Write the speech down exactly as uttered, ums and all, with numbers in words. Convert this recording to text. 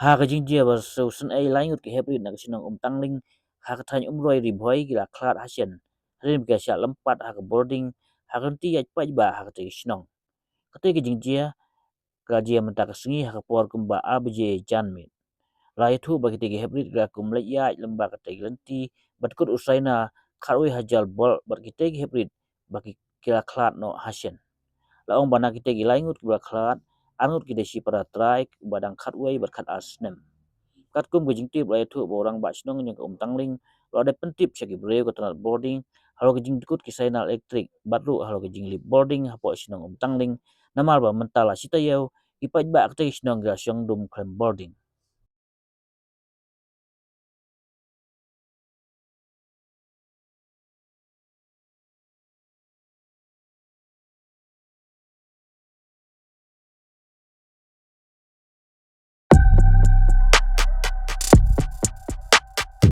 Ha ka jingjia ba shu sngewsih lai ngut ki heprit na ka shnong Umtangling ha ka thaiñ Umroi Ri Bhoi ki la khlad hashen hadien ba ki la shah lympat ha ka boarding ha ka lynti ïaid paidbah ha katei ka shnong. Katei ka jingjia ka la jia mynta ka sngi ha ka por kumba ar baje janmiet. La ïathuh ba kitei ki heprit ki la kum leit ïaid lyngba katei ka lynti bad kut u sainal khatwei hajar bolt bad kitei ki heprit ba ki, ki la khlad noh hashen. La ong ba na kitei ki lai ngut kiba la khlad, ar ngut ki dei shipara trai ba dang khatwei bad khatar snem. Katkum ka jingtip la ïathuh ba u rangbah shnong jong ka Umtangling u la dep pyntip sha ki briew ka tnat boarding halor ka jingdkut ki sainal elektrik bad ruh halor ka jinglip boarding hapoh shnong Umtangling, namar ba mynta la shi taïew ki paidbah katei ka shnong ki la shong dum khlem boarding.